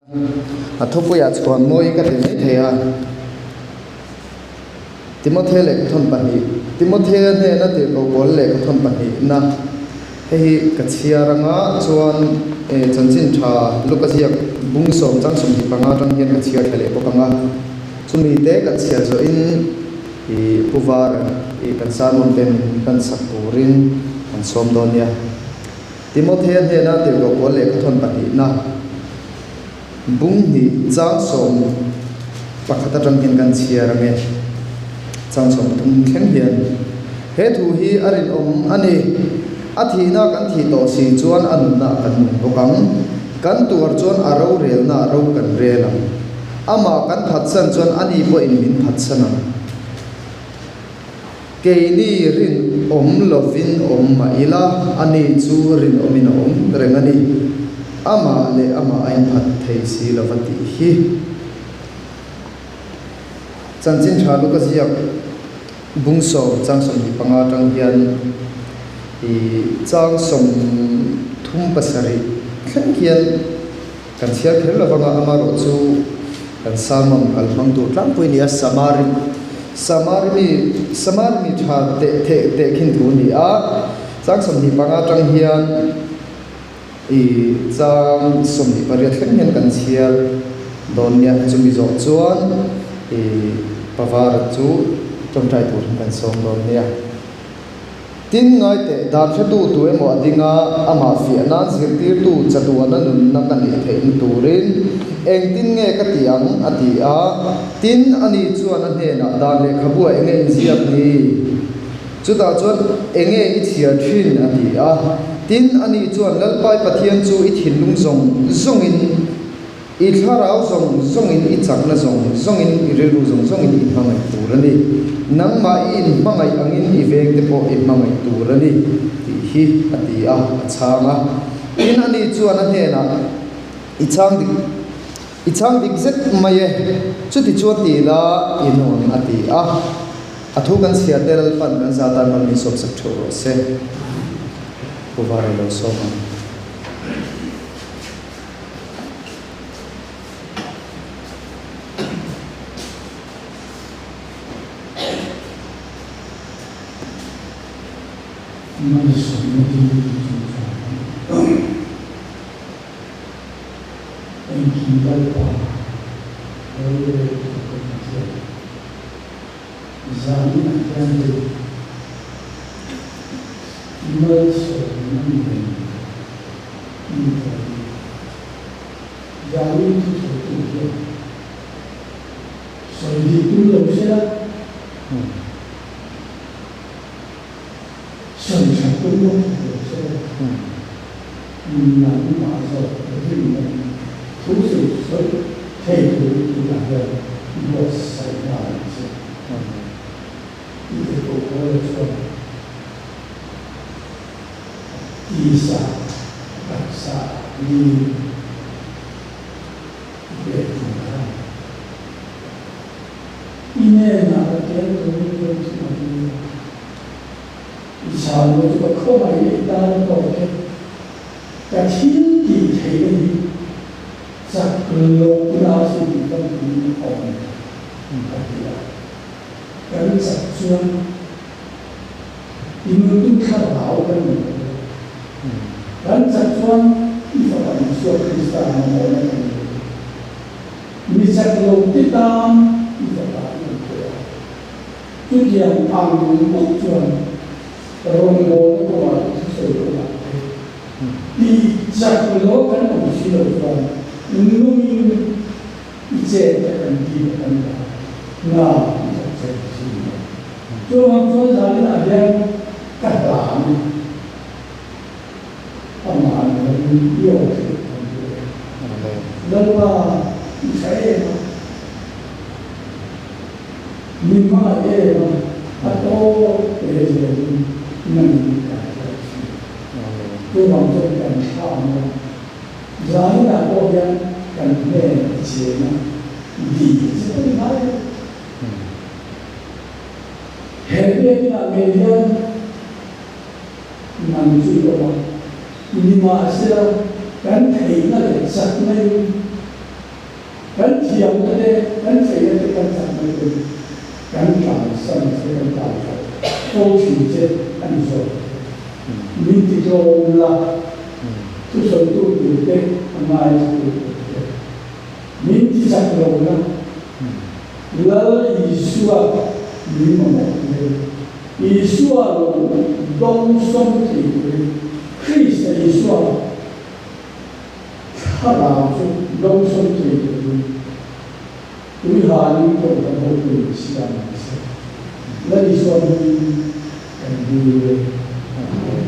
A thupuiah chhuan mawi ka ti mai thei a, Timothea lehkhathawn pahnih, Timothea hnena tirhkoh pawl lehkhathawn pahnihna, hei hi ka chhiar anga chuan chanchin tha Luka ziak bung sawm chang 25 atang hian ka chhiar thla leh bawk ang a, chumi te kan chhiar zawhin ih Pu Vara ih kan sermon te min hlan sak turin kan sawm dawn nia. Timothea hnena tirhkoh pawl lehkhathawn pahnihna bung hnih chang 11 atang hian kan chhiar ang e. Chang 30 thleng hian he thu hi a rinawm a ni. A thihna kan thih tawh si chuan a nunna kan nun bawk ang. Kan tuar chuan a rorelna ro kan rel ang. Amah kan phatsan chuan ani pawhin min phatsan ang. Keini rinawm lovin awm mah ila, ani chu rinawmin a awm reng a ni. Amah leh amah a inphat thei si lo va tih hi. Chanchin tha Luka ziak bung sawm chang 25 atang hian i chang 37 thleng hian kan chhiar kher lo vanga amarawh chu kan sermon kal hmang tur tlangpui a ni a, Samari Samari mi Samari mi tha teh theh teh khin thu a ni a, chang 25 atang hian i chang 28 thleng hian kan chhiar dawn nia, chumi zawh chuan i Pavara chu tawngtai turin kan sawm dawn nia. Tin, ngai teh, dan hretu tu emaw a ding a, amah fiah nan zirtirtu chatuana nunna ka neih theihna turin engtin nge ka ti ang? a ti a. Tin, ani chuan a hnenah, Dan lehkhabu ah enge inziak ni? Chutah chuan, Enge i chhiar thin? a ti a. Tin, ani chuan, Lalpai Pathian chu i thinlung zawng zawngin, I thlarau zawng zawngin, i chakna zawng zawngin, i rilru zawng zawngin i hmangaih tur a ni. Nangmah i inhmangaih angin i vengte pawh i hmangaih tur a ni, tih hi a ti a, a chhang a. Tin, ani chuan a hnenah, I chhang dik, i chhang dik zet mai e, chuti chuan ti la i nawn, a ti a. A thu kan chhiar te Lalpan kan za tan man min sawmsak theuh rawh se. Pu Vara lo sawm ang. Malsawmna dil chung chuan engkim Lalpa roreltu kan Pathian zanin ah hian hei malsawmna nen inpawhin Zanin thusawitu hian sawi dik tum lo se la, sawi that tum bawk hek lo se la, nangmah zawk rinna in thu sawi sawi thei turin tunah hian buatsaih nghal ang che. I tirhkoh Paula chuan. Tisa taksa mi pek tum kha i hnenah ka tel turin ka thum a ni a, i chhan lo chu ka khawngaih leh i tan a tawk e, ka thil tih theihna hi chak lohna chu tih famkim a awm a ti a, kan chak chuan. I nuntu thlarau kan ni lo. Kan chak chuan i Fapa Isua Krista mamawhna kan nei lo. Mi chak lo te tan i Fapa i rawn pe a. Chutiang ang bawk chuan rawngbawlna kawngah leh thusawi kawngah te ti chak lo kan awm si lo chuan nungin i chet te kan ti a kan dah na i thawk thei thin lo. Chuvang chuan zaninah hian ka hlan e, amah ni lovin i aw theih kan duh e. Lalpa i tha em a, min hmangaih em a, a tawp te zelin nangin kan thar thin. Chuvang chuan kan thlah ang a, zaninah pawh hian kan hnen a cheng a, dil che ka ni ngai lo. He biakinah ngei hian nang chu i awm a, nimahsela kan theihna leh chakna in. thiamna te, kan theihna te, kan chakna te kan tlansan che, kan tlanchhuah fo thin che a ni zawk. Min ti tlawm la, thusawitu tur te, a ngaithla tur te, min ti chak lo la, Lal Isua min mamawh tir. Isua lo dawngsawm thei turin Krista Isua thlarau chu dawngsawm thei turin tuihalin kohhran hotu in siam ang se. Lal Isua hmingin kan dil e. Amen.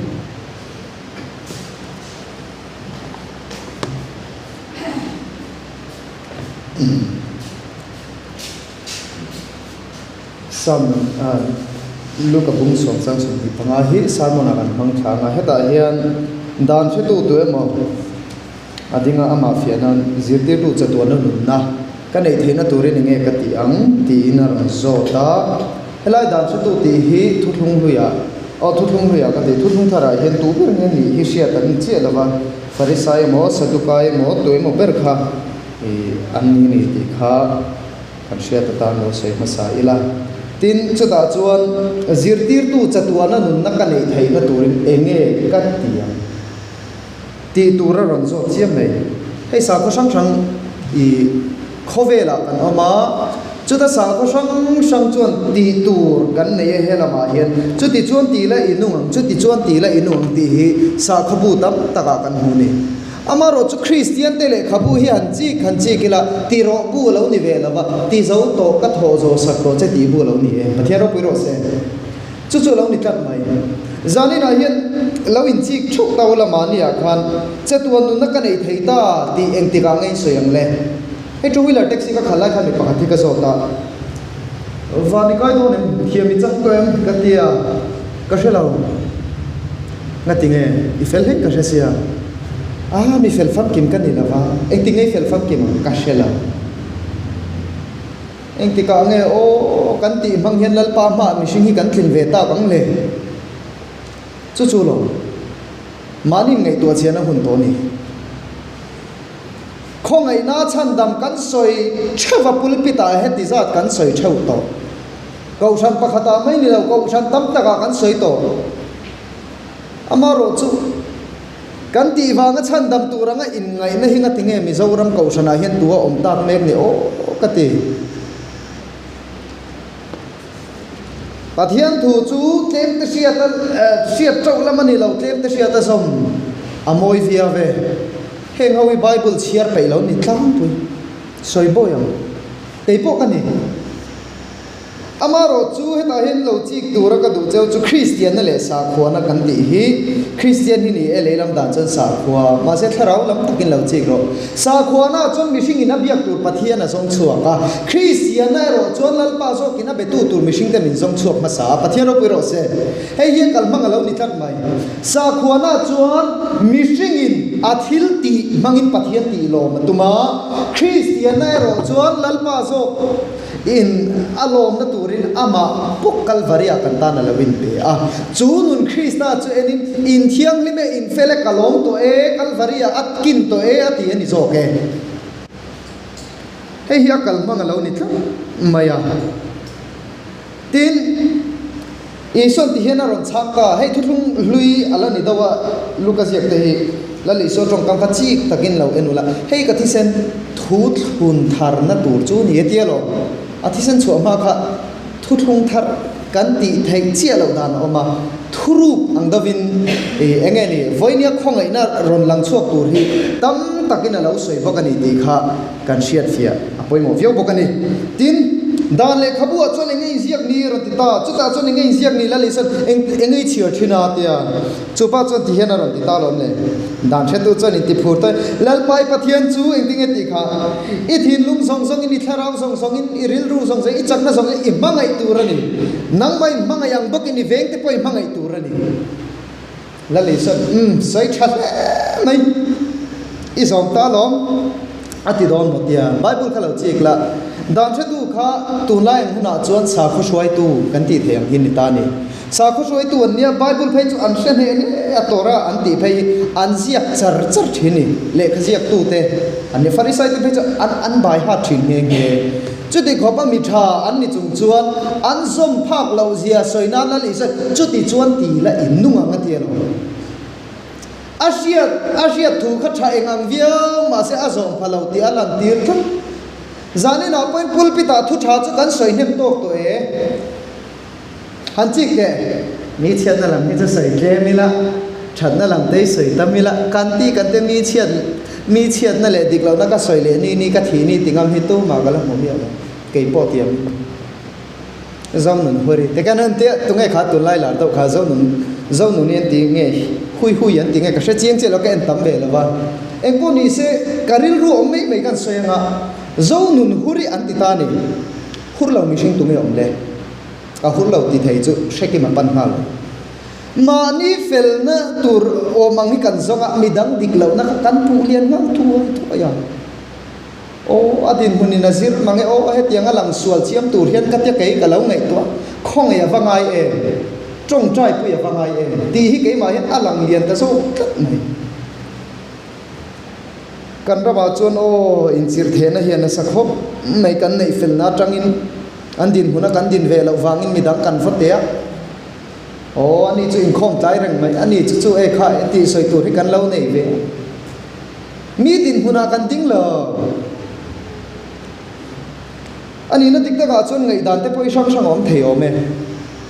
Sam Luka bung sawm chang 25 hi sermon ah kan hmang thla ang a, hetah hian dan hretu tu emaw a ding a, amah fiah nan zirtirtu chatuahna nunna ka neih theihna turin enge ka tih ang tiin a rawn zawt a, helai dan hretu tih hi thuthlung hluiah aw thuthlung hluiah ka ti thuthlung tharah hian tu ber nge nih hi hriat an ni chiah lova. Farisai emaw, Sadukai emaw, tu emaw ber kha an ni ni tih kha kan hriat atan lo sawi hmasa ila. Tin, chutah chuan zirtirtu chatuana nunna ka neih theihna turin eng nge ka ti ang tih tur a rawn zawt chiam mai. Hei sakhaw hrang hrang i khawvelah kan awm a. Chuta sakhaw hrang hrang chuan tih tur kan nei e helamah hian chuti chuan tih la inung ang, chuti chuan tih la inung ang tih hi sakhaw tam takah kan hmu ni. Amaherawh chu Kristian te lehkhabu hi han chik han chik ila ti rawh bu a lo ni ve lo va, ti zo tawh ka thawh zawh sak tawh che tih bu a lo ni e. Pathian ropui rawh se. Chu chu a lo ni tlat mai. Zaninah hian lo inchik theuh ta ula mahniah khan che tuan nunna ka nei thei ta tih engtikah nge sawi ang le? Hei two wheeler taxi ka khalh lai khan mi pakhat hi ka zawt a, Van i kai dawn em? Thiam i chang tawh em? Ka ti a, ka hre lo. Nga ti nge? I fel hlek ka hre sia. Ah, mi fel famkim ka ni lo va, engtik nge i fel famkim ang? Ka hre lo. Engtikah nge aw kan tih hmang hian Lalpa hmaah mihring hi kan tlin ve tak ang le? Chu chu lo. Mahni ngaihtuah chian a hun tawh a ni. Khawngaihna chhandam kan sawi theuh a, pulpit ah heti zat kan sawi theuh tawh. Kohhran pakhatah mai ni lo, kohhran tam takah kan sawi tawh. Amaherawh chu, kan tih vanga chhandam tur anga inngaihna hi ngati nge Mizoram kohhranah hian tu a awm tak mek ni aw ka ti. Pathian thu chu tlem te hriat a hriat teuh lam a ni lo, tlem te hriat a zawm a mawi viau ve. Heng ho hi Bible chhiar peih lo ni tlangpui sawi bawi ang. Kei pawh ka ni. Amaherawh chu hetah hian lo chik tura ka duh cheu chu Kristianna leh sakhuana kan tih hi Kristian hi ni e lei lam dan chuan sakhua mahse thlarau lam takin lo chik rawh. Sakhuana chuan mihringin a biak tur Pathian a zawng chhuak a, Kristianna erawh chuan Lalpa zawkin a betu tur mihringte min zawng chhuak hmasa a, Pathian ropui rawh se. Hei hi a kal hmang a lo ni tlat mai. Sakhuana chuan mihringin a thil tih hmangin Pathian tih lawm a tum a, Kristianna erawh chuan Lalpa zawk In a lawmna turin amah pawh Kalvaria kan tan a lo inpe a. Chu nun Krista chu enin, In thianghlim e, in fel e, ka lawm tawh e, Kalvaria a kin tawh e a ti a ni zawk e. Hei hi a kal hmang a lo ni tlat mai a. Tin, Isua'n ti hian a rawn chhak ta, hei thuthlung hlui a la ni deuh a, Luka ziak te hi Lal Isua tawngkam kha chik takin lo en ula, hei ka thisen thuthlun tharna tur chu ni e tia lo, a thisen chhuah hma kha thuthlung thar kan tih theih chiah loh dan a awm a, thurup ang deuhin eng nge ni, vawinia khawngaihna rawn lang chhuak tur hi tam takin a lo sawi bawk a ni tih kha kan hriatfiah a pawimawh viau bawk a ni. Tin, dan lehkhabu ah chuan eng nge inziak ni rawn ti ta, chutah chuan eng nge inziak ni Lal Isuan eng eng nge i chhiar thin a tia, chupa chuan ti hian a rawn ti ta lawm le. Dan hretu chuan inti phur ta, Lalpa i Pathian chu engtin nge tih kha? I thinlung zawng zawngin, i thlarau zawng zawngin, i rilru zawng zawngin, i chakna zawng zawngin i hmangaih tur a ni. Nangmah in hmangaih ang bawkin i vengte pawh i hmangaih tur a ni. Lal Isuan, Umm, sawi tha hle mai, i zawm ta alawm, a ti dawn maw tia. Bible kha lo chik la, dan hretu kha tunlai ang hunah chuan sakhaw hruaitu kan tih theih ang hi ni ta a ni. Sakhaw hruaitu an nia, Bible phei chu an hre hneh hle a, Torah an tih phei hi an ziak char char thin ni, lehkha ziaktute An ni Farisai te phei chu an an bai hat thin nghe nghe. Chuti khawpa mi tha an ni chung chuan an zawm phak loh zia sawi nan a lih sawi chuti chuan ti la in nung ang a ti elo. A hriat a hriat thu kha tha eng ang viau mahse a zawm pha lo tih a lan tir tlat. Zaninah pawhin pulpit ah thu tha chu kan sawi hnem tawk tawh e. Han chik teh, mi chhiatna lam hi chu sawi tlem ila, thatna lam te hi sawi tam ila, kan ti kan te mi chhiat mi chhiatna leh dik lohna ka sawi leh ni ni ka thih ni ti ngam hi tumah ka la hmu miah lo, kei pawh tiam in Zonun huri te kan han tia tunge kha tunlai lar deuh kha Zonun Zonun hi an ti nge hui hui an ti nge ka hre chiang chiah lo ka en tam ve lo va, engpawh ni se ka rilru awm mai mai kan sawi anga Zonun huri an ti ta a ni. Hur lo mihring tunge awm le? A hur lo ti thei chu hrekim a pan nghal lo. Mahni felna tur awm ang hi kan zawng a, midang dik lohna kha kan puh lian nghal thuai thuai a. Aw, a dinhmunin a zir mang e aw, hetiang a lang sual chiam tur hian ka tia kei ka lo ngaihtuah, khawngaih a va ngai em? Tawngtai pui a va ngai em? Tih hi keimah hian a lang lian ta zawk tlat mai. Kan ramah chuan aw inchirhthehna hian nasa khawp mai kan neih felna atangin an dinhmuna kan din ve loh vangin midang kan va teh a, aw ani chu inkhawm tlai reng mai, ani chu chu e kha e tih sawi tur hi kan lo nei ve a, mi dinhmunah kan ding lo. A nihna dik takah chuan ngaihdan te pawh hi hrang hrang a awm thei awm e.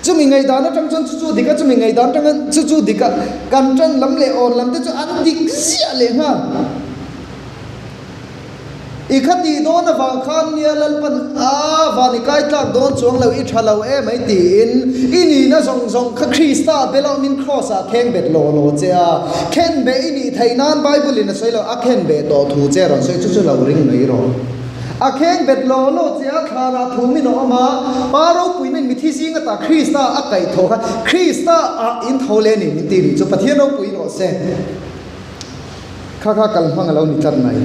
Chumi ngaihdan atang chuan chu chu dik a, chumi ngaihdan atang chu chu dik a, kan tan lam leh awn lam te chu an dik ziah leh nghal. I kha tih dawn avang khan nia Lalpan a van i kai tlak dawn chuang lo, i tha lo em ai tiin i nihna zawng zawng kha Krista bela awmin Kraws ah kheng bet law law che a, khen beh i nih theih nan Bible in a sawi lo, a khen beh tawh thu che rawn sawi chu chu lo ring mai rawh. A kheng bet law law che a, thlanah thu min a awm a, Pa ropuina in mithi zing ata Krista a kaih tho kha, Krista ah in tho leh a ni min ti rih chu Pathian ropui rawh se. Kha kha kal hmang a lo ni tlat mai.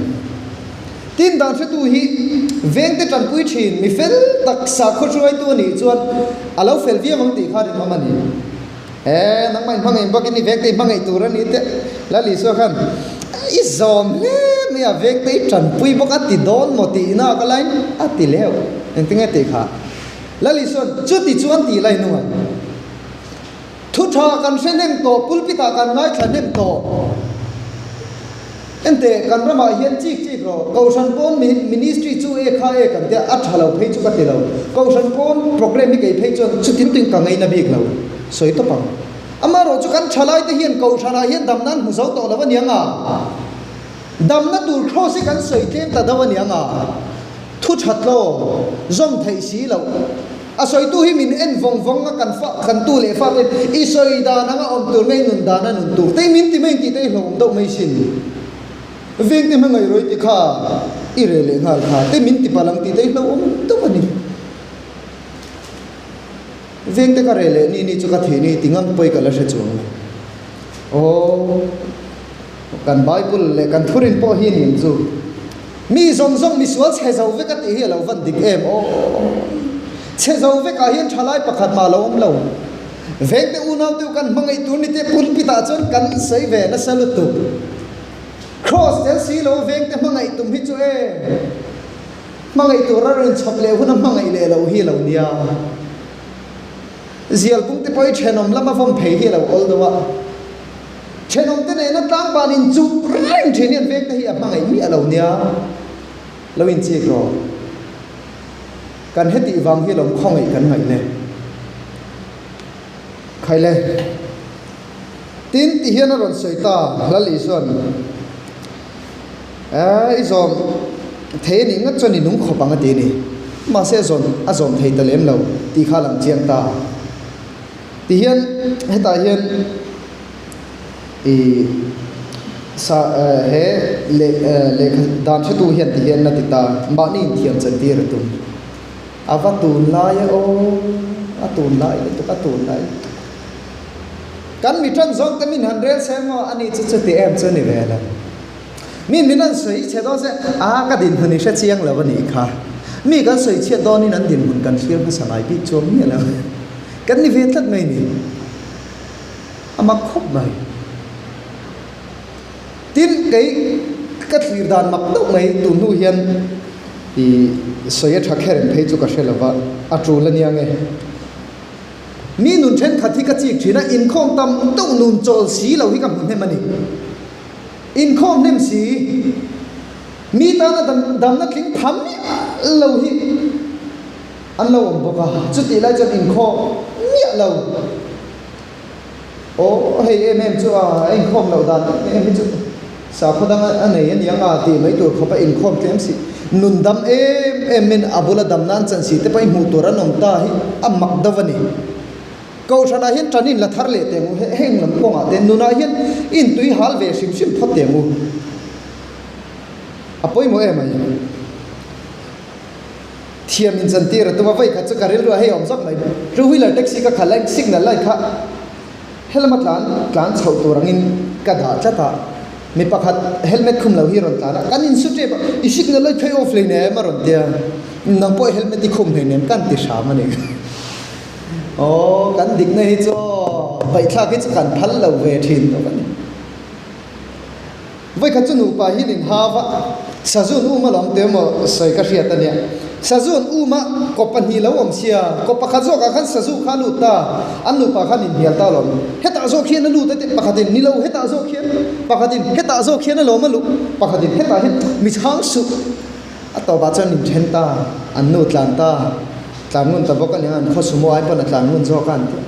Tin dan hretu hi vengte tanpui thin mi fel tak sakhaw hruaitu a nih chuan a lo fel viau ang tih kha rinawm a ni. E, nangmah in hmangaih bakin i vengte i hmangaih tur a ni teh. Lal Isua khan, I zawm hle mai a, vengte i tanpui bawk a ti dawn maw tih ina ka lain a ti leuh. Engtin nge tih kha? Lal Isua'n, Chuti chuan tih lai hnungah thu tha kan hre hnem tawh, pulpit ah kan ngaithla hnem tawh. Enteh, kan ramah hian chik chik rawh. Kohhran pawn ministry chu e kha e kan tia, a tha lo phei chu ka ti lo. Kohhran pawn program hi kei phei chuan chutin tuin ka ngaina bik lo. Sawi tawp ang. Amaherawh chu kan thalai te hian kohhranah hian damna an hmu zo tawh lo aniang a. Damna tur cross hi kan sawi tlem ta deuh aniang a. Thu that lo, zawm theih si loh. A sawitu hi min en vawng vawng a, kan fa, kan tu leh fa te i sawi dan anga awm tur nge i nun dan a nun tur te i min ti mai tih te i hlawm deuh mai sin. Veng te hmangaih rawih ti kha i reh leh nghal kha te min ti palh ang tih te i hlauhawm deuh a ni. Veng te ka reh leh ni ni chu ka thih ni ti ngam pawi ka la hre chuang lo. Aw, kan Bible leh kan thurin pawh hi nin chu. Mi zawng zawng misual chhe zo vek a tih hi a lo van dik em aw. Chhe zo vekah hian thalai pakhat mah a lo awm lo. Vengte unau deuh kan hmangaih tur ni te pulpit ah chuan kan sawi ve nasa lutuk. Cross tel si lo vengte hmangaih tum hi chu e hmangaih tur a rawn chhawp leh hun a hmangaih leh loh hi a lo nia. Zial bung te pawh hi thenawm lama vawm phei hi a lo awl deuh a. Thenawmte nena tlangban inchuh reng thin hian vekte hi a hmangaih miah lo nia, lo inchik rawh. Kan hetih vang hi lawm khawngaih kan ngaih le. Khai le. Tin ti hian a rawn sawi ta, Lal Isua'n, Eh, i zawm thei a nih ngat chuan i nung khawp ang a ti a ni. Mahse a zawn a zawm thei ta lem lo tih kha a lang chiang ta. Ti hian hetah hian i sa he leh lehkha dan hretu hian ti hian a ti ta, mahni inthiam chantir a tum. A va tun lai e aw, a tun lai lutuk, a tun lai lutuk. Kan mi tan zawng te min han rel se maw a ni chu chuti em chu ni ve lo. Mi min an sawi chhe dawn se, a ka dinhmun i hre chiang lo a nih kha. Mi kan sawi chhiat dawnin an dinhmun kan thlir hmasa ngai bik chuang miah lo. Kan ni ve tlat mai ni. A mak khawp mai. Tin, kei Ka thlir dan mak deuh mai tun hnu hian i sawi a tha kher em phei chu ka hre lova, a tul a nia nge. Mi nun thenkhat hi ka chik thin a, inkhawm tam deuh nun chawl si lo hi ka hmu hnem a ni. Inkhawm hnem si, mi tana dam damna tling pha miah lo hi an lo awm bawk a, chutih lai chuan inkhawm miah lo. Aw hei em em chu a inkhawm loh dan em em hi chu sakhaw dang a nei a niang a tih mai tur khawp a inkhawm tlem si. Nun dam em em in a bula dam nan chan si te pawh i hmuh tur an awm ta hi a mak deuh a ni. Kohhranah hian tan in la thar leh teh ang u, heng lam kawngah te nunah hian in tui hal ve hrim hrim phawt teh ang u. A pawimawh em ai. Thiam in chantir a tum a, vawi khat chu ka rilru a hei awm zawk mai. Two wheeler taxi ka khalh a, signal light kha helama tlan tlan chhoh tur angin ka dah tlat a, mi pakhat helmet khum lo hi a rawn tlan a, kan insu tep a, i signal light phei off hleinem a rawn ti a, nang pawh i helmet i khum hleinem kan ti hram a ni. Aw kan dikna hi chu aw baihthlak hi chu kan phal lo ve thin tawp a ni. Vawikhat chu nupa hian in hau a, Sazun um alawm teh maw sawi ka hriat a nia. Sazun um a kaw pahnih lo awm sia, kaw pakhat zawkah khan sazu kha a lut ta, an nupa khan inhnial ta alawm. Hetah zawk hian a lut a tih pakhatin ni lo, hetah zawk hian pakhatin hetah zawk hian alawm a luh, pakhatin hetah hian mi chhang suh. A tawpah chuan inthen ta, an nu tlan ta, tlan ngun ta bawk a nia, an khaw sumo ai pawn a tlan ngun zawk a an ti.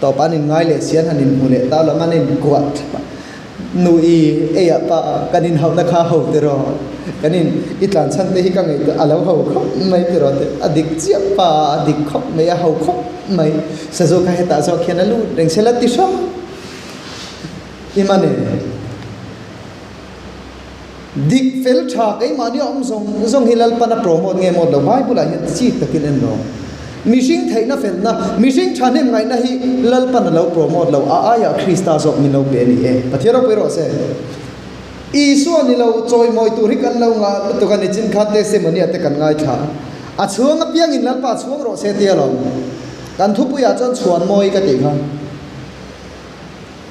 Tawp an inngai leh si an han inhmu leh ta lo, an inkuah thlap a, Nu i ei ah pa kan inhauhna kha ho tiraw, kan in i tlan chhan te hi ka ngaihtuah a lo ho khawp mai tiraw tih a dik chiah pa a dik khawp mai a ho khawp mai, sazu kha hetah zawk hian a lut reng se la ti hrang i man e. Dik fel tha keimahni a awm zawng zawng hi Lalpan a promote nge mawt lo Bible ah hian chik takin en lo. Mihring theihna felna, mihring thahnem ngaihna hi Lalpan a lo promote lo, a aiah Krista zawk min lo pe a ni e. Pathian ropui rawh se. Isua ni lo chawimawi tur hi kan lo ngah lutuk a ni chin kha testimony ah te kan ngaithla a. A chhuang apiangin Lalpa chhuang rawh se tia lawm. Kan thupuiah chuan chhuan mawi ka tih kha.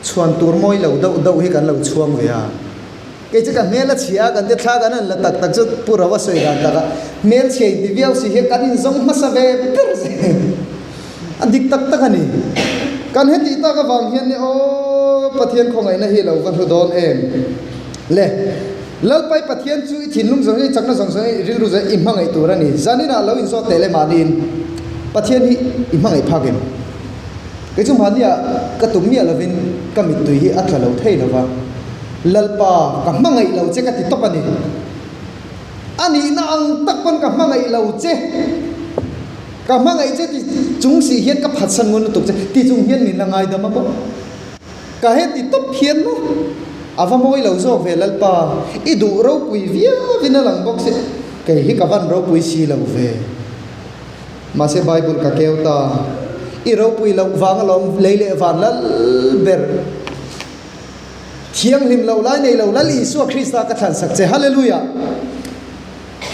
Chhuan tur mawi lo deuh deuh hi kan lo chhuang ve a. Kei chu ka hmel a chhia a, kan te thla kan han la tak tak chu Pu Rova sawi dan tak a, hmel chhia inti viau si hian kan inzawng hmasa ve ber zel. A dik tak tak a ni. Kan hetih tak avang hian aw Pathian khawngaihna hi lo va hlu dawn em? Le, Lalpai Pathian chu i thinlung zawng zawng, i chakna zawng zawng, i rilru zawng i hmangaih tur a ni. Zaninah lo inzawt teh le mahniin Pathian hi i hmangaih phak em? Kei chu mahnia ka tum miah lovin ka mittui hi a tla lo thei lova, Lalpa, ka hmangaih lo che ka ti tawp a ni. A nihna ang tak pawn ka hmangaih lo che, ka hmangaih che ti chung si hian ka phatsan ngun lutuk che ti chung hian min la ngaidam a maw? Ka he ti tawp hian maw? A va mawi lo zawk ve Lalpa, i duh ropui viauin a lang bawk si, kei hi ka van ropui si lo ve. Mahse Bible ka keu ta. I ropui loh vang alawm lei leh van lal ber. Thianghlim loh lai nei lo Lal Isua Krista ka thlan sak che. Hallelujah!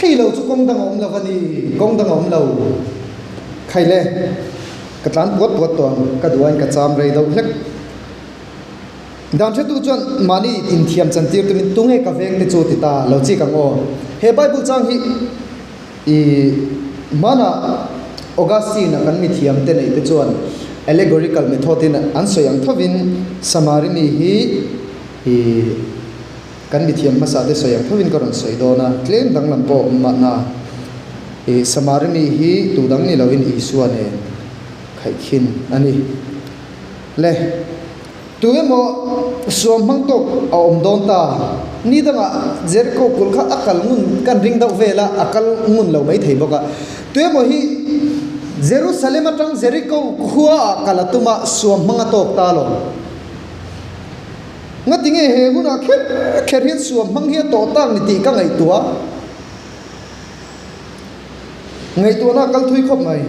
Hei lo chu kawng dang a awm lo a ni, kawng dang a awm lo. Khai le, ka tlan puat puat tawh ang, ka duh aiin ka cham rei deuh hlek. Dan hretu chuan mahni inthiam chantir tumin tunge ka veng te chu ti ta lo chik ang aw. He Bible chang hi. I hmanah Augustine-a kan mithiam te neih te chuan allegorical method-in an sawi ang thovin Samari mi hi i kan mithiam hmasa te sawi ang thovin ka rawn sawi dawn a, tlem danglam pawh awm mahna i Samari mi hi tu dang ni loin Isua nen khaihkhin a ni. Le. Tu emaw suam hmang tawk a awm dawn ta. Ni dangah Jericho kulh kha a kal ngun kan ring deuh vel a, a kal ngun lo mai thei bawk a. Tu emaw hi Jerusalem atang Jericho khua ah kal a tum a, suam hmang a tawk ta lo. Ngati nge he hunah kher kher hian suam hmang hi a tawh tak ni tih ka ngaihtuah. Ngaihtuahna a kal thui khawp mai.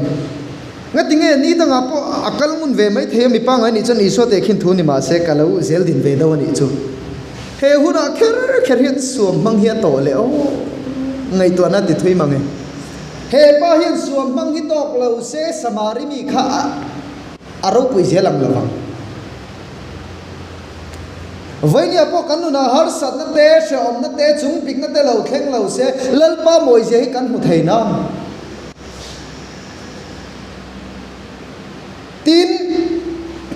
Ngati nge ni dangah pawh a kal ngun ve mai thei a, mi pangngai nih chuan Isua teh khin thu ni mah se ka lo zel din ve deuh a nih chu. He hunah kher kher hian suam hmang hi a tawh leh aw. Ngaihtuahna a ti thui mang e. He pa hian suam hmang hi tawk lo se Samari mi kha a ropui zel ang lovang. Vainia pawh kan nunah harsatna te, hrehawmna te, chungpikna te lo thleng lo se, Lalpa mawizia hi kan hmu thei nang. Tin,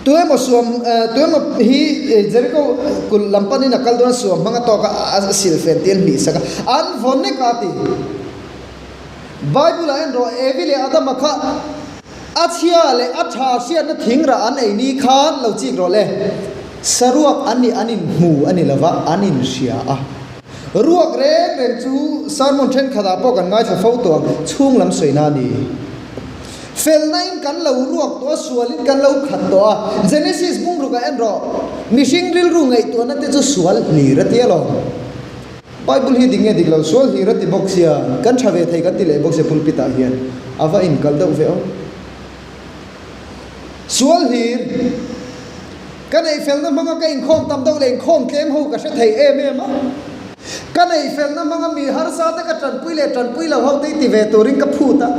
tuemaw suam, tuemaw hi Jericho kulh lam panin a kal dawn a, suam hmang a tawk a, a silfen tih an hnih sak a, an vaw nek a ti. Bible-ah en rawh, Evi leh Adama kha a chhia leh a tha hriatna thing rah an ei ni khan lo chik rawh le. Saruak an nih an inhmu a ni lova, an inhria a. Ruak reng reng chu sermon thenkhatah pawh kan ngaithla fo tawh ang, chhung lam sawina a ni. Felna in kan lo ruak tawh a, sual in kan lo khat tawh a. Genesis bungrukah en rawh, mihring rilru ngaihtuahna te chu sual hlir a ti alawm. Bible hi dik nge dik lo, sual hlir a ti bawk sia, kan tha ve thei kan ti leh bawk sia pulpit ah hian a va inkal deuh ve aw. Sual hlir, ka neih felna hmanga ka inkhawm tam deuh leh inkhawm tlem ho ka hre thei em em a. Ka neih felna hmanga mi harsa te ka tanpui leh tanpui lo ho te i ti ve turin ka phut a.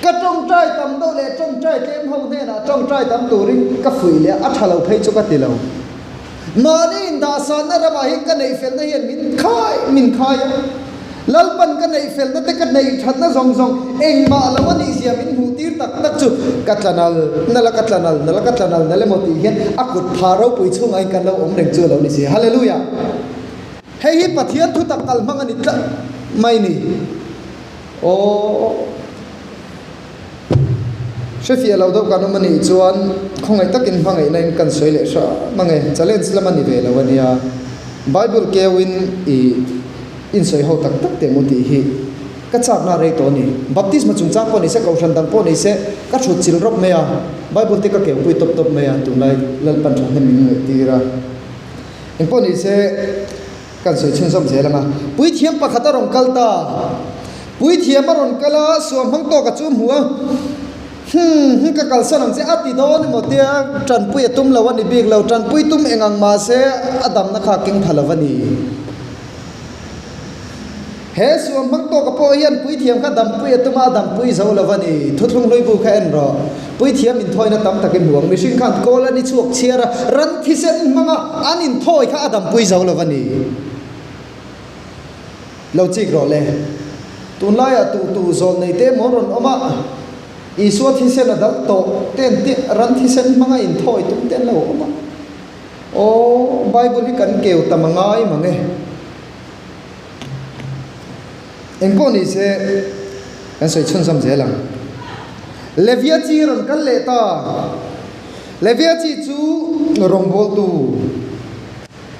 Ka tawngtai tam deuh leh tawngtai tlem ho hnenah tawngtai tam turin ka fuih leh a, a tha lo phei chu ka ti lo. Mahni indahsanna ramah hian ka neih felna hian min khai min khai a, Lalpan ka neih felna te ka neih thatna zawng zawng engmah lo a nih zia min hmuh tir tak tak chu ka tlanal nal a ka tlanal nal a ka tlanal nal emaw tih hian a kut pha ropui chhungah hian kan lo awm reng chu a lo ni si. Hallelujah! Hei hi Pathian thutak kal hmang a ni tlat mai ni. Aw. Hrefiah lo deuh kan awm a nih chuan khawngaih takin hmangaihna in kan sawi leh hram ang e, challenge lam a ni ve lo a nia. Bible keu in i insawi ho tak tak teh maw tih hi ka chakna a rei tawh a ni. Baptisma chungchang pawh ni se, kohhran dang pawh ni se, ka thut chil rawp mai a, Bible te ka keu pui tawp tawp mai a, tunlai Lalpan thahnem min ngaihtir a. Engpawh ni se. Kan sawi chhunzawm zel ang a. Puithiam pakhat a rawn kal ta. Puithiam a rawn kal a, suam hmang tawk a chu hmu a. Hmm, hmm, ka kalsan ang che a ti dawn emaw tia tanpui a tum lo a ni bik lo. Tanpui tum eng ang mahse a damna kha a keng pha lo a ni. He suam hmang tawka pawh hian puithiam kha dampui a tum a, a dampui zo lo a ni. Thuthlung hlui bu kha en rawh. Puithiam inthawina tam takin hmu ang. Mihring khan kawl an i chhuak chhiar a, ran thisen hmanga an inthawi kha a dampui zo lo a ni. Lo chik rawh le. Tunlaiah tuh tuh zawl nei te maw rawn awm a, Isua thisen a dal tawh ten te ran thisen hmanga inthawi tum te an lo awm a. Aw, Bible hi kan keu tam a ngai mang e. Engpawh ni se kan sawi chhunzawm zel ang. Levia chi rawn kal leh ta. Levia chi chu rawngbawltu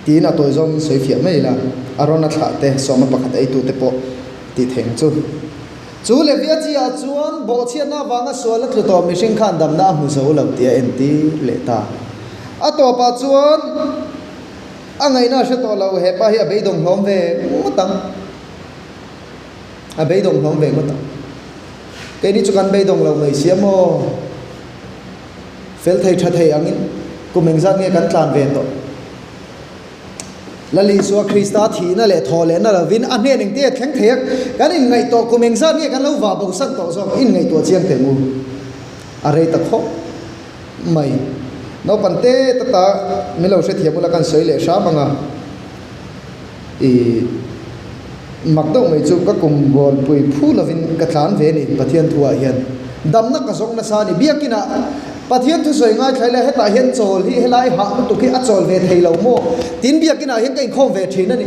tiin a tawi zawngin sawi fiah mai ila, a rawn a thlah te, sawma pakhat eitu te pawh tih theih ang chu. Chu Levia chi ah chuan bawhchhiatna avanga sual a tlu tawh mihring khan damna a hmu zo lo tih a entir leh ta. A tawpah chuan. A ngaihna a hre tawh lo, hepa hi a beidawng hlawm ve ngawt ang. A beidawng hlawm ve ngawt ang. Keini chu kan beidawng lo mai sia maw? Fel thei tha thei angin kum engzat nge kan tlan ve tawh? Lal Isua Krista thihna leh thawh lehna lovin a hnen engte a thleng thei a, kan inngaih tawh kum engzat nge kan lo vah bosan tawh zawk inngaihtuah chiang teh mu. A rei ta khawp. Mai. Naupang te ta ta min lo hrethiam ula kan sawi leh hram ang a. Ih mak deuh mai chu ka kum rualpui phu lovin ka tlan ve ni Pathian thuah hian. Damna ka zawng nasa a ni. Biakinah Pathian thu sawi ngaithla ila hetah hian chawl hi helai hah lutuk hi a chawl ve thei lo maw? Tin biakinah hian ka inkhawm ve thin a ni.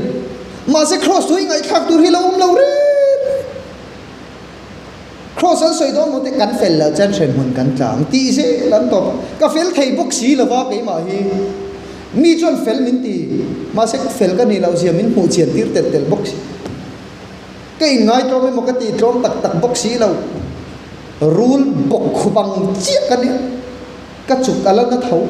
Mahse Kraws thu hi ngaihthlak tur hi lo awm lo reng. Kraws an sawi dawn maw te kan fel loh chuan hremhmun kan tla ang tih zel an tawp a, ka fel thei bawk si lo va keimah hi mi chuan fel min ti mahse ka fel ka nih loh zia min hmuh chian tir telh telh bawk si ka inngai tlawm emaw ka tih tlawm tak tak bawk si lo rul bawk khup ang chiah ka nia ka chuk a la na tho.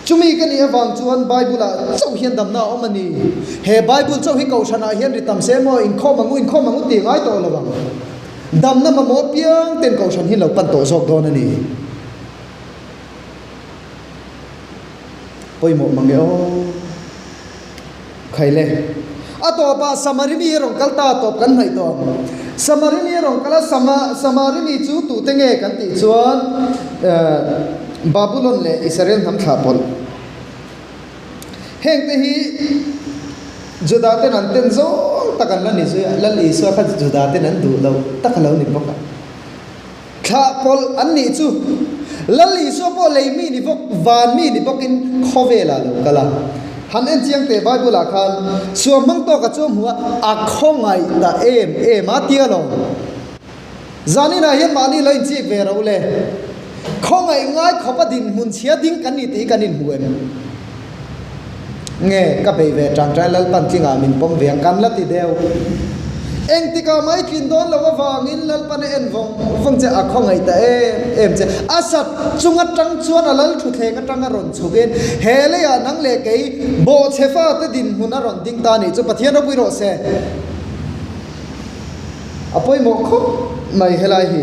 Chumi ka nih avang chuan Bible-ah chauh hian damna a awm a ni. He Bible chauh hi Kohhranah hian ri tam se maw, inkhawm ang u, inkhawm ang u tih ngai tawh lo ang. Damna mamawh apiang ten Kohhran hi lo pan tawh zawk dawn a ni. Pawimawh mang e aw. Khaile. A tawpah Samari mi rawn kal ta tawp kan hnaih tawh ang. Samari mi rawn kal a, Sama, Samari mi chu tute nge kan tih chuan eh, Babulon leh Israel hnam thlah pawlh. Heng te hi Juda ten an ten zawng tak an la ni zui a, Lal Isua kha Juda ten an duh lo tak a lo ni bawk a. Thlah pawlh an nih chu Lal Isua pawh lei mi ni bawk, van mi ni bawkin khawvel ah lo kal a. Han en chiang teh Bible ah khan suam hmang tawk a chuang hmu a, a khawngaih ta em em a tia lo. Zanin ah hian mahni lo inchik ve ro le. Khawngaih ngai khawp a dinhmun chhia ding kan ni tih hi kan inhmu em? Nge ka bei ve tang ṭai Lalpan tlingah min pawm ve ang kan la ti deuh. Engtikah mai tlin dawn lo avangin Lalpan a en vawng vawng che, a khawngaih ta em em che. A sat chung atang chuan a lal thutthleng atang a rawn chhukin he leiah nang leh kei bawhchhe fate dinhmun a rawn ding ta a nih chu Pathian ropui rawh se. A pawimawh khawp mai helai hi.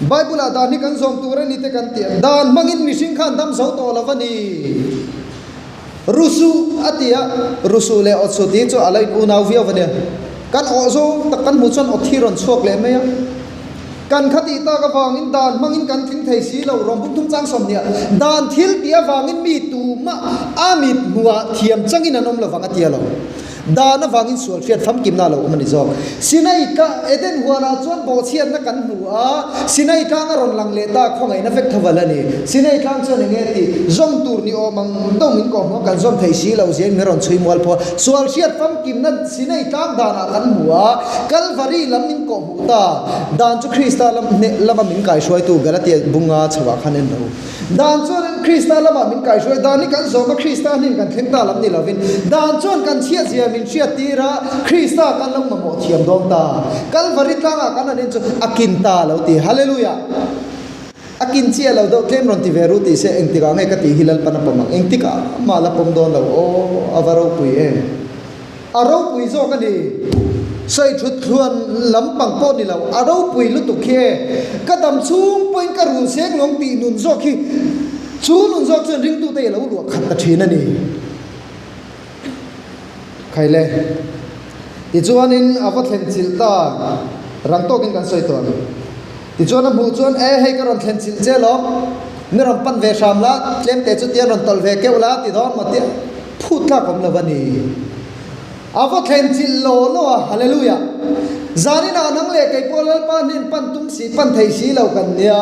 Bible-ah dan hi kan zawm tur a ni te kan tih a, dan hmangin mihring khan dam zo tawh lo a ni. Rusuh a ti a, rusuh leh awtsuh tih chu a la in unau viau a nia. Kan awh zawng tak kan hmuh chuan awt hi rawn chhuak leh mai a. Kan kha tih tak avangin dan hmangin kan tling thei si lo, rawn buk thum chang 20 ah dan thil tih avangin mi tumah a mit hmuhah thiam changin an awm lo vang a ti a lo. Dan avangin sual hriat famkimna a lo awm a ni zawk. Sinai tla, Eden huanah chuan bawhchhiatna kan hmu a, Sinai tlang a rawn lang leh ta, khawngaihna vek tho val a ni. Sinai tlang chuan eng nge tih zawm tur ni awm ang deuh min kawh hmu a, kan zawm thei si lo ziain min rawn chhui mual pawh a. Sual hriat famkimna Sinai tlang danah kan hmu a, Kalvari lam min kawh hmuh ta. Dan chu Krista lam hneh lama min kaihruaitu Galatia bunga chhoah khan en lo. Dan chuanin Krista lamah min kaihruai, dan hi kan zawm a, Krista hnin kan thleng ta lam ni lovin, dan chuan kan chhiatzia min hriattir a, Krista kan lo mamawh thiam dawn ta. Kalvari tlangah kan han en chu a kin ta lo ti. Hallelujah! A kin chiah lo deuh tlem rawn ti ve ru tih se engtikah nge ka tih hi Lalpan a pawm ang? Engtikah mah la pawm dawn lo. Aw, a va ropui em! A ropui zawk a ni. Sawi thut thluan lampang pawh ni lo, a ropui lutuk hi e. Ka dam chhung pawhin ka rul seng lawng tih nun zawk hi chu nun zawk chuan ringtute i lo luah khat ta thin a ni. Khaile. Tichuanin a va thlen chilh ta, rang tawkin kan sawi tawh ang. Tichuan a hmuh chuan, E hei ka rawn thlen chilh che lawm, mi rawn pan ve hram la, tlemte chu tian rawn tawlh ve keuh la ti dawn maw tia phut tlak awm lo a ni. A va thlen chilh law law a, Hallelujah! Zaninah nang leh kei pawh Lalpa hnen pan tum si, pan thei si lo kan nia,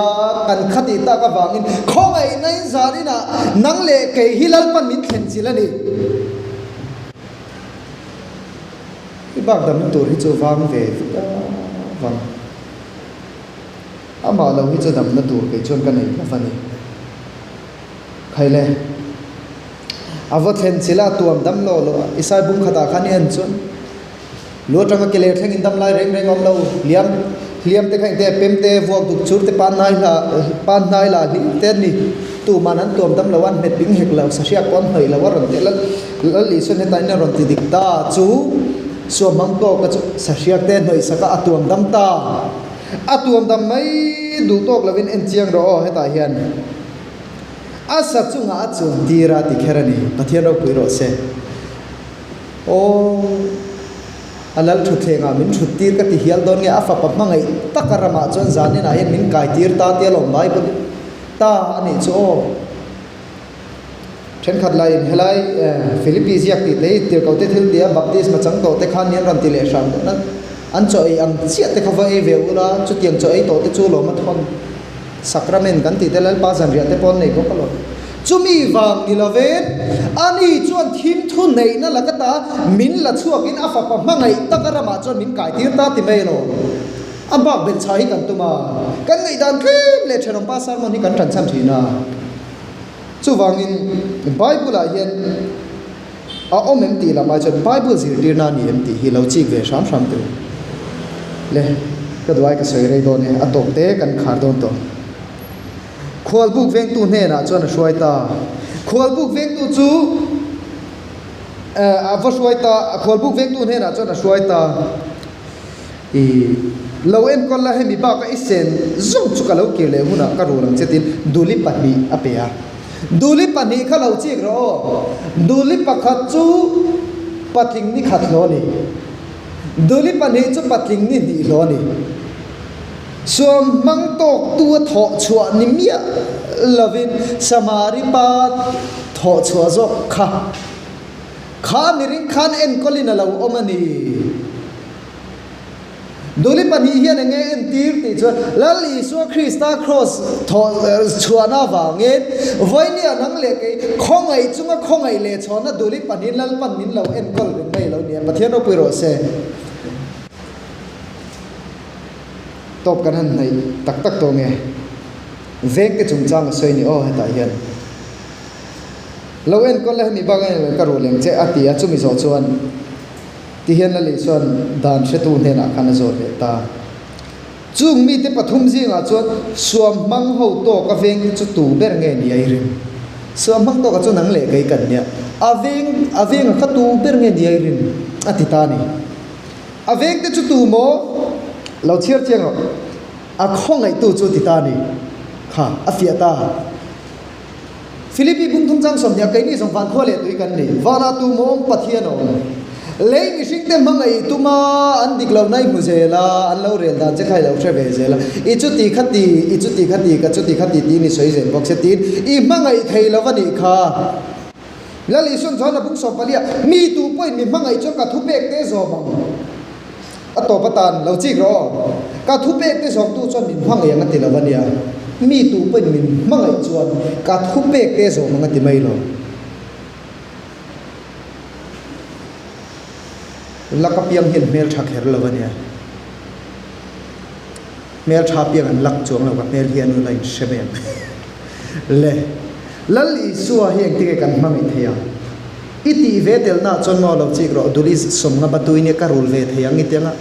kan kha tih tak avangin khawngaihnain zaninah nang leh kei hi Lalpan min thlen chilh a ni. I bak damna tur hi chu vang ve vek a vang. Amah lo hi chu damna tur kei chuan ka nei hlauh a ni. Khaile, a va thlen chilh a, tuam dam lo lo a, i sai bung khatah khan i en chuan lu atanga ke ler thlengin dam lai reng reng a awm lo, hliam hliam te kha engte pem te vuak duk chur te pan hnai hla pan hnai lah hlim te an ni. Tuman an tuam dam lo a, an hmet ping hek lo, sahriak pawh an hnawih lo a rawn ti lal lal Isuan hetah in a rawn ti dik ta chu. Suamhmang tawka chu sahriak te hnawih sak a, a tuam dam ta. A tuam dam mai duh tawk lovin en chiang rawh aw hetah hian a sa chungah a chuan tir a ti kher a ni. Pathian ropui rawh se. Aw a lal thutthlengah min thut tir ka ti hial dawn nge a fapa hmangaih taka ramah chuan zaninah hian min kai tir ta tia lawm Bible ta a nih chu aw. Thenkhat laiin helai Philippi ziak tih te hi tirhkote thil tia baptisma chang tawh te khan nian rawn ti leh hram dawn a, an chaw ei ang chiah te kha va ei ve ula, chutiang chaw ei tawh te chu lawm a thawn sacrament kan tih te Lalpa zanriah te pawh an nei bawk alawm. Chumi vang ni lovin ani chuan thim thu neihna laka ta min la chhuakin a fapa hmangaih taka ramah chuan min kai tir ta ti mai alawm. A bak belh chhah hi kan tum a, kan ngaihdan tlem leh thenawmpa sermon hi kan tanchhan thin a. Chuvangin Bible-ah hian a awm em tih lamah chuan Bible zirtirna a ni em tih hi lo chik ve hram hram teh u. Le, ka duai ka sawi rei dawn e, a tawp te kan khar dawn tawh. Khualbuk vengtu hnenah chuan a hruai ta. Khualbuk vengtu chu a va hruai ta, khualbuk vengtu hnenah chuan a hruai ta. I lo enkawl la, hemi baka i sen zawng chu ka lo kir leh hunah ka rul ang che tiin duli pahnih a pe a. Duli pahnih kha lo chik rawh aw. Duli pakhat chu patling ni khat hlawh a ni. Duli pahnih chu patling ni hnih hlawh a ni. Suam hmang tawk tu a thawh chhuah ni miah lovin Samari pa. Thawh chhuah zawk kha. Kha miring khan enkawlin a lo awm a ni. Duli pahnih hian eng nge entir tih chuan Lal Isua Krista kraws thawh chhuahna avangin vawinia nang leh kei khawngaih chunga khawngaih leh chhawnna duli pahnihin Lalpan min lo enkawl reng mai lo nia. Pathian ropui rawh se. Tawp kan han hnaih tak tak tawh nge? Vengte chungchang a sawi ni aw hetah hian. Lo enkawl la hemi bak a ka ruh leng che a ti a, chumi zawh chuan tihian Lali chuan dan hretu hnenah khan a zawt leh ta. Chung mite pathum zingah chuan suam hmang ho tawk a veng te chu tu ber nge ni a i rin? Suam hmang tawka chu nang leh kei kan nia, a veng a venga kha tu ber nge ni a i rin? a ti ta a ni. A veng te chu tu maw? Lo chhiar chiang rawh. A khawngaihtu chu ti ta a ni. Kha, a fiah ta. Philippi bung thum chang 20 keini zawng van khua leh tui kan ni. Vanah tu mawm Pathian a awm. Lei mihringte hmangaih tuma an dik lohna i hmu zel a, an lo rel dan che kha i lo hre ve zel a. I chuti kha ti, i chuti kha ti, ka chuti kha ti tiin i sawi zel bawk se tiin i hmangaih thei lo a nih kha. Lal Isuan chuan a bung 14 ah, Mi tu pawhin mi hmangaih chuan ka thupek te zawm ang. A tawp atan lo chik rawh aw. Ka thupek te zawmtu chuan min hmangaih ang a ti lo a nia. Mi tu pawhin min hmangaih chuan ka thupek te zawm ang a ti mai lo. Lak apiang hian hmel tha kher lo a nia. Hmel tha apiang an lak chuang lo ka hmel hi an la inhre mai ang. Le, Lal Isua hi engtinge kan hmangaih thei ang? I tih ve telna chuan maw lo chik rawh, Duli sawmnga batu in ka rul ve thei ang i ti anga,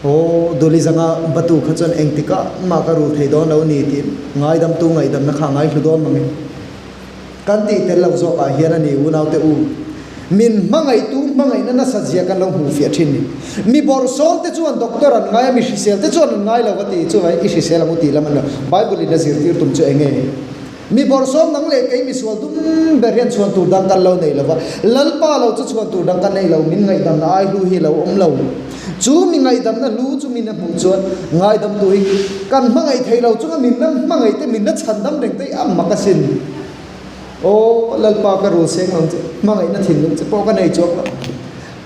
aw Duli zanga batu kha chuan engtikah mah ka rul thei dawn lo ni tih ngaidamtu ngaihdamna kha a ngaihlu dawn mang e. Kan tih tel lo zawkah hian a ni unaute u, min hmangaihtu hmangaihna nasa zia kan lo hmuh fiah thin ni. Mi bawrhsawm te chuan doctor an ngai a, mi hrisel te chuan an ngai lo va ti chuvai i hrisel ang u tih lam an lo. Bible in a zirtir tum chu eng nge? Mi bawrhsawm nang leh kei misual dum ber hian chhuan tur dang kan lo nei lo va, Lalpa lo chu chhuan tur dang kan nei lo, min ngaihdamna ai hlu hi lo awm lo. Chu mi ngaihdamna hlu chu min a hmuh chuan ngaidamtu hi kan hmangaih thei lo chunga min la hmangaih te, min la chhandam reng te hi a mak asin. Aw Lalpa ka rul seng ang che, hmangaihna thinlung che pawh ka nei chuang lo.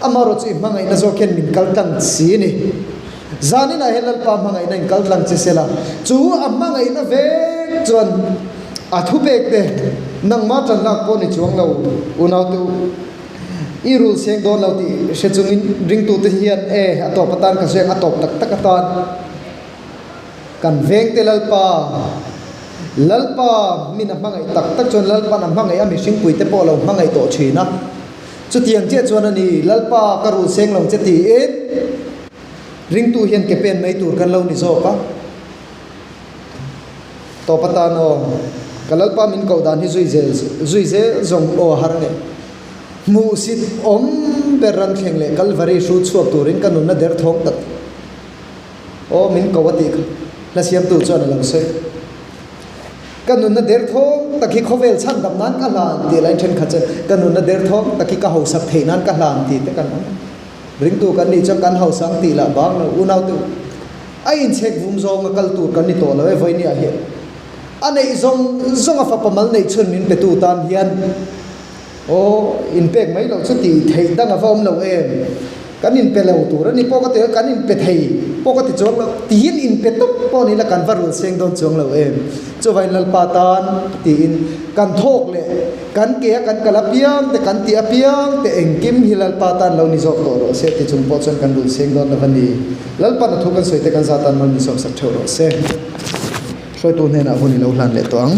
Amaherawh chu i hmangaihna zawk hian min kal tlang si a ni. Zaninah hian Lalpa hmangaihna in kal tlang che sela, chu a hmangaihna vek chuan a thupek te nangmah tan lak pawh ni chuang lo unaute u. I rul seng dawn lo tih hre chungin ringtute hian e a tawp atan ka sawi ang, a tawp tak tak atan kan vengte Lalpa, Lalpa min a hmangaih tak tak chuan Lalpa'n a hmangaih a mihringpuite pawh a lo hmangaih tawh thin a. Chutiang chiah chuan a ni, Lalpa ka rul seng lo che tiin ringtu hian ke pen mai tur kan lo ni zawk a. Tawp atan aw, ka Lalpa min koh dan hi zui zel zui zel zawng aw a har nge. Hmuhsit awm ber ran thleng leh Kalvari hru chhuak turin ka nunna der thawng tak aw min ko a tih kha hla siamtu chuan a lo sawi. Ka nunna der thawng tak hi khawvel chhan dam nan ka hlan tih lain thenkhat chuan ka nunna der thawng tak hi ka hausak theih nan ka hlan tih te kan awm. Ringtu kan nih chuan kan hausa ang tih lah bang lo unaute u. A inchhek vum zawnga kal tur kan ni tawh lo e vawinia hian. A neih zawng zawnga fapa mal neih chhun min petu tan hian aw inpek mai loh chu tih theih dang a va awm lo em. Kan inpe lo tur a ni pawh ka ti a, kan inpe thei pawh ka ti chuang lo. Tiin inpe tawp pawh ni la kan va rul seng dawn chuang lo em. Chuvain Lalpa tan tiin kan thawk leh kan ke a kan kal apiang te kan tih apiang te engkim hi Lalpa tan lo ni zawk tawh rawh se ti chung pawh chuan kan rul seng dawn lo a ni. Lalpa na thu kan sawi te kan zat tan mal min sawmsak theuh rawh se. Hruaitu hnenah hun i lo hlan leh tawh ang.